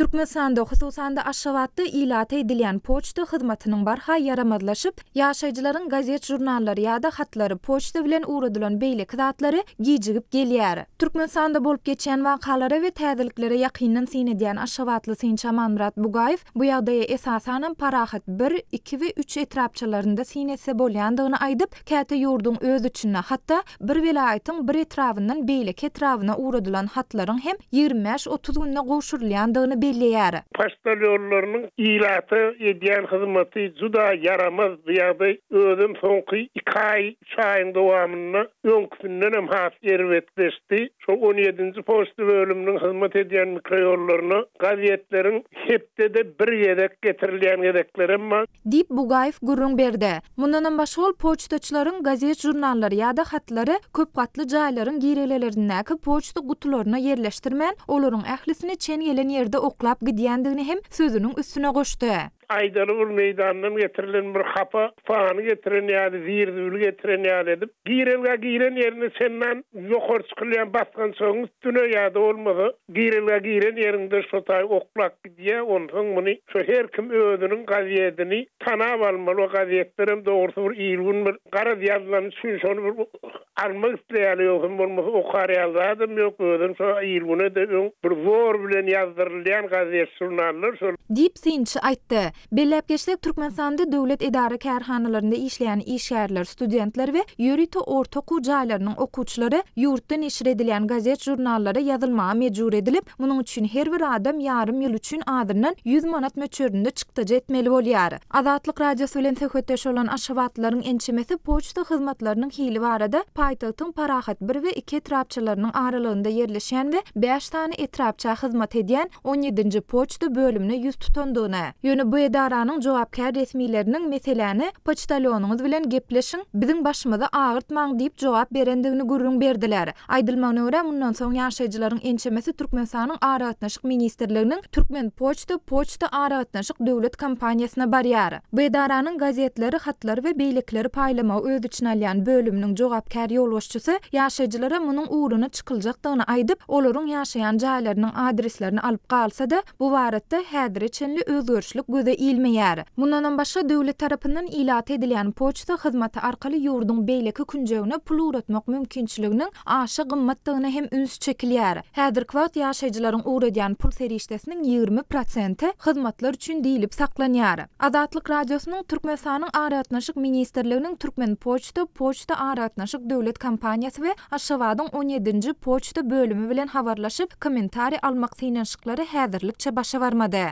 Türkmenistanda, hususan-da Aşgabatda ilata edilýän poçta hyzmatynyň barha ýaramazlaşyp, ýaşaýjylaryň gazet-žurnallary ýa-da hatlary, poçta bilen ugradylan beýleki zatlary gijigip gelýär. Türkmenistanda bolup geçýän wakalara we täzeliklere ýakyndan syn edýän aşgabatly synçy Amanmyrat Bugaýew bu ýagdaýa esasanam Parahat bir, iki we üç etrapçalarynda syn etse bolýandygyny aýdyp, käte ýurduň öz içinde, hatda bir welaýatyň bir etrabyndan beýleki etrabyna ugradylan hatlaryň hem 25-30 günde gowşurylýandygyny belleýär. Poçtalýonlarynyň ilata edýän hyzmaty juda ýaramaz bu ýagdaý özem soňky iki aý, üç aýyň dowamynda öňküsindenem has erbetleşdi. Şo on ýedinji poçta bölüminiň hyzmat edýän mikroýollaryna gazetleriň hepdede bir gezek getirilýän gezeklerem bar. Diýip, Bugaýew gürrüň berdi. Mundanam başga ol poçtaçylaryň gazet-žurnallary ýa-da hatlary köp gatly jaýlaryň girelgelerindäki poçta gutularyna ýerleşdirmän, olaryň ählisini çen gelen ýerde oklap gidýändigini hem sözüniň üstüne goşdy. Aýdaly bir meýdandan getirilen bir hapa pany getiren ýaly, zir-zibili getiren ýaly edip, girelgä giren ýerinde çendan ýokary çykylýan basgançagyň üstüne ýa-da bolmasa girelgä giren ýeriňde şo taý oklap gidýär, onsoň muny şo her kim özüniň gazetini tanap almaly, o gazetlerem dogrusy bir il-gün bir garaz ýazylany üçin şony bir almak isleýärler, ýogsam bolmasa okar ýaly zadam ýok, özem şo il-güne-de öň bir zor bilen ýazdyrylýan gazet-žurnallar şol. Diýip, synçy aýtdy. Belläp geçsek, Türkmenistanda döwlet edara-kärhanalarynda işleýän işgärler, studentler we ýörite orta okuw jaýlarynyň okuwçylary ýurtda neşir edilýän gazet-žurnallara ýazylmaga mejbur edilip, munuň üçin her bir adam ýarym ýyl üçin azyndan 100 manat möçberinde çykdajy etmeli bolýar. Azatlyk Radiosy bilen söhbetdeş bolan aşgabatlylaryň ençemesi poçta hyzmatlarynyň hili barada paýtagtyň Parahat bir we iki etrapçalarynyň aralygynda ýerleşýän we bäş sany etrapça hyzmat edýän on ýedinji poçta bölümine ýüz tutandygyny, ýöne bu edaranyň jogapkär resmileriniň meseläni poçtalýonyňyz bilen gepleşiň, biziň başymyzy agyrtmaň diýip jogap berendigini gürrüň berdiler. Aýdylmagyna görä, mundan soň ýaşaýjylaryň ençemesi Türkmenistanyň Aragatnaşyk ministrliginiň Türkmenpoçta poçta aragatnaşyk döwlet kompaniýasyna barýar. Bu edaranyň gazetleri, hatlary we beýlekileri paýlamagy öz içine alýan bölüminiň jogapkär ýolbaşçysy ýaşaýjylara munuň ugruna çykyljakdygyny aýdyp, olaryň ýaşaýan jaýlarynyň adreslerini alyp galsa-da, Bu babatda häzire çenli özgerişlik göze ilmeýär. Mundanam başga, döwlet tarapyndan ilata edilýän poçta hyzmaty arkaly ýurduň beýleki künjegine pul ugratmak mümkinçiliginiň aşa gymmatdygyna hem üns çekilýär. Häzirki wagt ýaşaýjylaryň ugradýan pul serişdesiniň 20 prosenti hyzmatlar üçin diýlip saklanýar. Azatlyk Radiosynyň Türkmenistanyň Aragatnaşyk ministrliginiň Türkmenpoçta poçta aragatnaşyk döwlet kompaniýasy we Aşgabadyň on ýedinji poçta bölümi bilen habarlaşyp, kommentariý almak synanyşyklary häzirlikçe başa barmady.